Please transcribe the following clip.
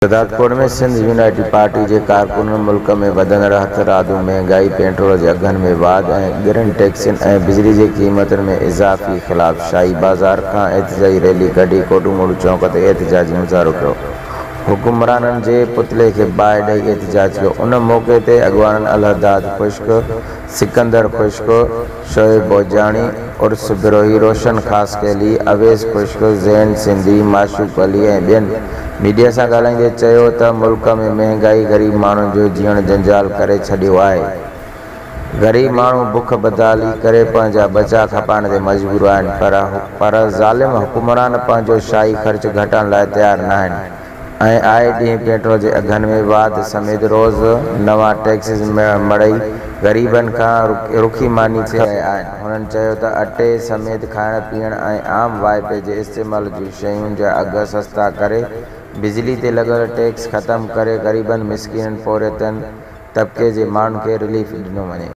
Shahdadkot ۾ Sindh united party جي ڪارڪنن ملڪ ۾ وڌندڙ هٿرادو مهانگائي، پيٽرول جي اگهن ۾ واڌ ۽ ڳرين ٽيڪسن ۽ بجلي جي قيمتن ۾ اضافي خلاف شاهي بازار کان احتجاجي ريلي ڪڍي ڪوٽوموڙ چونڪ تي احتجاجي مظاهرو ڪيو، حڪمرانن جي پتلي کي باهه ڏئي احتجاج ڪيو، ان موقعي تي اڳواڻن الهداد خشڪ، سڪندر خشڪ، شعيب ڀوڄاڻي، عرس بروهي، روشن خاصخيلي، اويس خشڪ، زين سنڌي، معشوق علي ۽ ٻين ميڊيا سان ڳالهائيندي چيو ته ملڪ ۾ مهانگائي غريب ماڻهن جو جيئڻ جنجال ڪري ڇڏيو آهي، غريب ماڻهو بک بدحالي ڪري پنهنجا ٻچا کپائڻ تي مجبور آهن پر ظالم حڪمران پنهنجو شاهي خرچ گهٽائڻ لاء تيار ناهن ۽ آئي ڏينهن پيٽرول جي اگهن ۾ واڌ سميت روز نوان ٽيڪسز مڙهي غريبن کان رکي ماني کسي رهيا آهن. هنن چيو ته اٽي سميت کائڻ پيئڻ ۽ عام واهپي جي استعمال جون شين جا اگهه سستا ڪري بجلي تي لڳل ٽيڪس ختم ڪري غريبن مسڪينن پورهيتن طبقي جي ماڻهن کي رليف ڏنو وڃي.